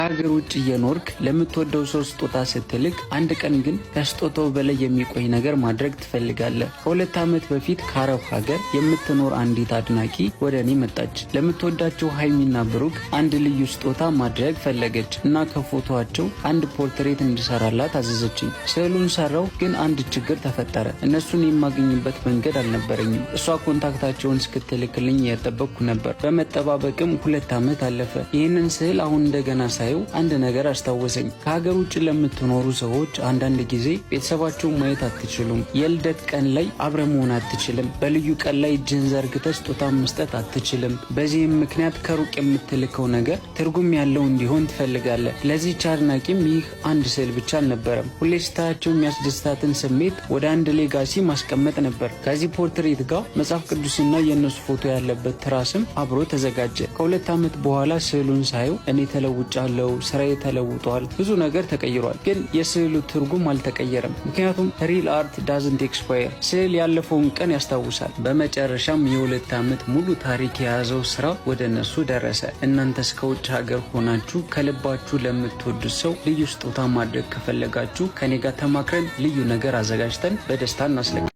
ከሀገር ውጭ እየኖርክ ለምትወደው ሰው ስጦታ ስትልክ፣ አንድ ቀን ግን ከስጦታው በላይ የሚቆይ ነገር ማድረግ ትፈልጋለህ። ከ2 ዓመት በፊት ከአረብ ሀገር የምትኖር አንዲት አድናቂ ወደ እኔ መጣች። ለምትወዳቸው ሀይሚና ብሩክ አንድ ልዩ ስጦታ ማድረግ ፈለገች እና ከፎቶቸው አንድ portrait እንድሰራላት አዘዘችኝ። ስዕሉን ሰራሁ፣ ግን አንድ ችግር ተፈጠረ። እነሱን የማገኝበት መንገድ አልነበረኝም። እሷ contact ኣቸውን እስክትልክልኝ እየጠበቅኩ ነበር። በመጠባበቅም 2 ዓመት አለፈ። ይህንን ስዕል አሁን እንደገና ሳየው አንድ ነገር አስታወሰኝ። ከሀገር ውጭ ለምትኖሩ ሰዎች አንዳንድ ጊዜ ቤተሰባችሁን ማየት አትችሉም። የልደት ቀን ላይ አብረህ መሆን አትችልም። በልዩ ቀን ላይ እጅህን ዘርግተህ ስጦታ መስጠት አትችልም። በዚህም ምክንያት ከሩቅ የምትልከው ነገር ትርጉም ያለው እንዲሆን ትፈልጋለህ። ለዚህች አድናቂም ይህ አንድ ስዕል ብቻ አልነበረም። ሁሌ ስታያቸው የሚያስደስታትን ስሜት ወደ አንድ legacy ማስቀመጥ ነበር። ከዚህ portrait ጋር መጽሐፍ ቅዱስና የእነሱ ፎቶ ያለበት ትራስም አብሮ ተዘጋጀ። ከ2 ዓመት በኋላ ስዕሉን ሳየው እኔ ተለውጫለሁ፣ ስራዬ ተለውጧል፣ ብዙ ነገር ተቀይሯል። ግን የስዕሉ ትርጉም አልተቀየረም። ምክንያቱም real art doesn't expire። ስዕል ያለፈውን ቀን ያስታውሳል። በመጨረሻም የ2 ዓመት ሙሉ ታሪክ የያዘው ስራ ወደ እነሱ ደረሰ። እናንተስ ከውጭ ሀገር ሆናችሁ ከልባችሁ ለምትወዱት ሰው ልዩ ስጦታ ማድረግ ከፈለጋችሁ ከኔ ጋር ተማክረን ልዩ ነገር አዘጋጅተን በደስታ እናስለቅቃለን።